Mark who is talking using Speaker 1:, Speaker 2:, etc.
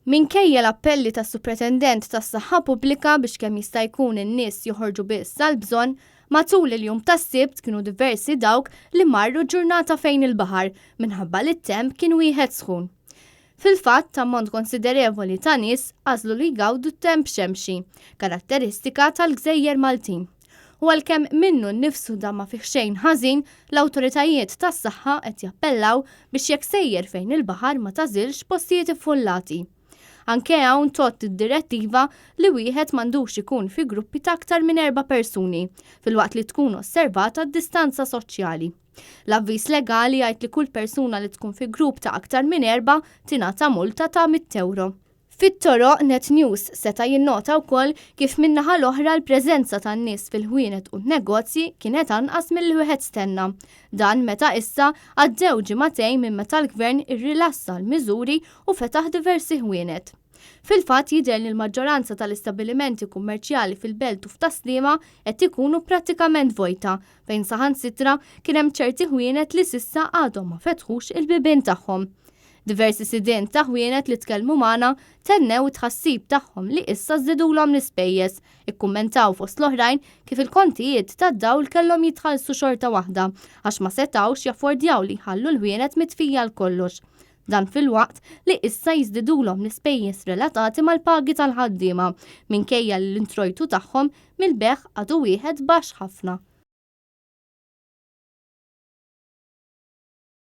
Speaker 1: Minkejja l-appelli tas-Supretendent tas-Saħħa Pubblika biex kemm jista' jkun in-nies joħorġu biss għall-bżonn, matul il-jum tas-Sibt kienu diversi dawk li marru ġurnata fejn il-baħar minħabba li t-temp kien wieħed sħun. Fil-fatt, ammont konsiderevoli ta' nies għażlu li jgawdu t-temp xemxi, karatteristika tal-gżejjer Maltin. U għalkemm minnu nnifsu dan ma fih xejn ħażin, l-awtoritajiet tas-saħħa qed jappellaw biex jekk sejjer fejn il-baħar ma tagħżilx postijiet iffullati. Anke hawn tgħodd id-direttiva li wieħed m'għandux ikun fi gruppi ta' aktar minn erba' persuni, filwaqt li tkun osservata d-distanza soċjali. L-avviż legali jgħid li kull persuna li tkun fi grupp ta' aktar minn erbgħa tingħata multa ta' 100 ewro. Fit-toroq, Net News seta' jinnota wkoll kif min-naħa l-oħra l-preżenza tan-nies fil-ħwienet u n-negozji kienet anqas milli wieħed stenna. Dan meta issa għaddew ġimagħtejn minn meta l-Gvern irrilassa l-miżuri u fetaħ diversi ħwienet. Fil-fatt jidher li l-maġġoranza tal-istabbilimenti kummerċjali fil-Belt u f'Tas-Sliema qed ikunu prattikament vojta fejn saħansitra kien hemm ċerti ħwienet li s'issa għadhom ma fetħux il-bibien tagħhom. Diversi sidien ta' ħwienet li tkellmu magħna tennew it-tħassib tagħhom li issa żdidulhom l-ispejjeż, ikkummentaw fost l-oħrajn kif il-kontijiet tad-dawl kellhom jitħallsu xorta waħda għax ma setgħux jaffordjaw li jħallu l-ħwienet mitfija għal kollox. Dan filwaqt li issa jiżdidulhom l-ispejjeż relatati mal-pagi tal-ħaddiema minkejja li l-introjtu tagħhom mill-bejgħ għadu wieħed baxx ħafna.